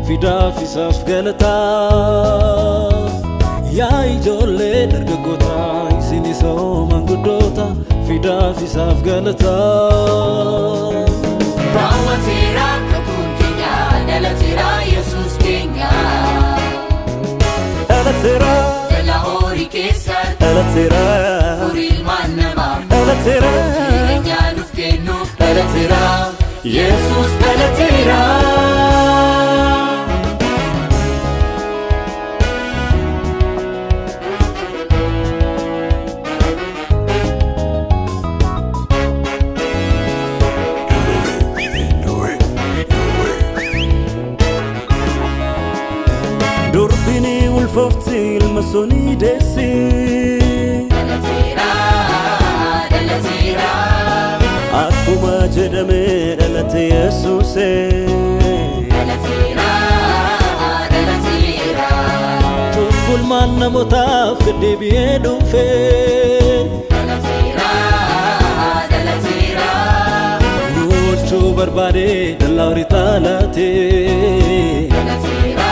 Fidaaf isaaf galataa. Yaa ijoollee dargaggoota, isinis hoo manguddoota, fidaaf isaaf galataa. Raawwateera kakuun keenya, dhalateera Yesuus keenya. Dhalateera. Dhala horii keessatti. Dhalateera. Furii ilmaan namaa. Dhalateera. Jireenya nuuf kennuuf. Dhalateera. Yesuus dhalateera. Durbini ulfoofti ilma sonii deessi. Dhalateera, dhalateera. Akkuma jedhame dhalate Yesuuse. Dhalateera, dhalateera. Cubbulmaan namootaaf gad deebi'ee dhufe. Dhalateera, dhalateera. Nu oolchuu barbaade dallaa horii taalaate. Dhalateera,